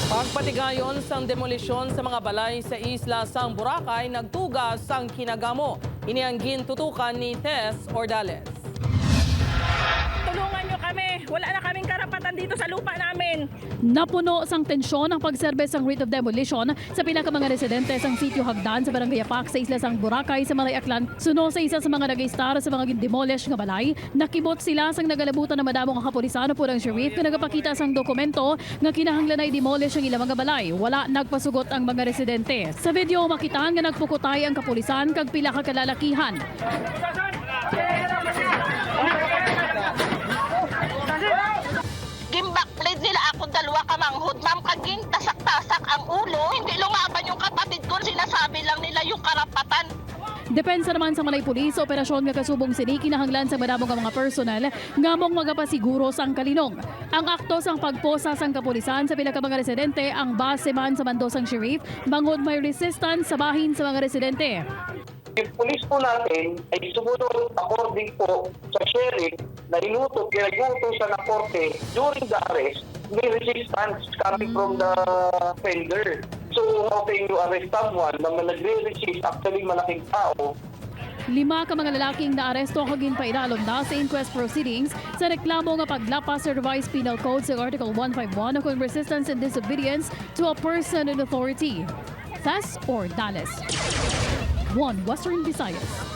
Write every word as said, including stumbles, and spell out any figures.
Pagpatigayon sang demolisyon sa mga balay sa isla sang Boracay nagtuga sang kinagamo. Ini ang gintutukan ni Tess Ordales. Tulungan nyo kami. Wala na kaming karapatan dito sa lupa namin. Napuno sang tensyon ang pagserbe sang writ of demolition sa pila ka mga residente sang Sitio Hagdan sa Barangay Apak sa isla sang Boracay sa Malay Aklan. Suno sa isa sa mga nag-istar sa mga gindemolish nga balay, nakibot sila sang nagalabutan na madamo nga kapulisan upod ang sheriff nga nagapakita sang dokumento nga kinahanglan na i-demolish ang ila mga balay. Wala nagpasugot ang mga residente. Sa video, makitaan nga nagpukutay ang kapulisan kag pila ka kalalakihan. Gin-backblade nila akong dalawa ka manghod, ma'am, kag gintasak-tasak ang ulo. Hindi lumaban yung kapatid ko, sinasabi lang nila yung karapatan. Depensa naman sa Malay Police, sa operasyon nga kasubong sini kinahanglan sa madamo nga mga personnel nga among magapasiguro sang kalinong. Ang akto sang pagposa sang kapulisan sa pila ka mga residente ang base man sa mando sang sheriff bangod may resistance sa bahin sa mga residente. Yung pulis po natin ay sumunod according po sa sheriff na inutos, kaya inutos sa na korte during the arrest, may resistance coming from the offender. So how can you arrest someone na nagre-resist? Actually, malaking tao. Lima ka mga lalaking naaresto kag ginpaidalom na sa inquest proceedings sa reklamo nga paglapas sa Revised Penal Code sa Article one five one kon resistance and disobedience to a person in authority. Tess Ordales, One Western Visayas.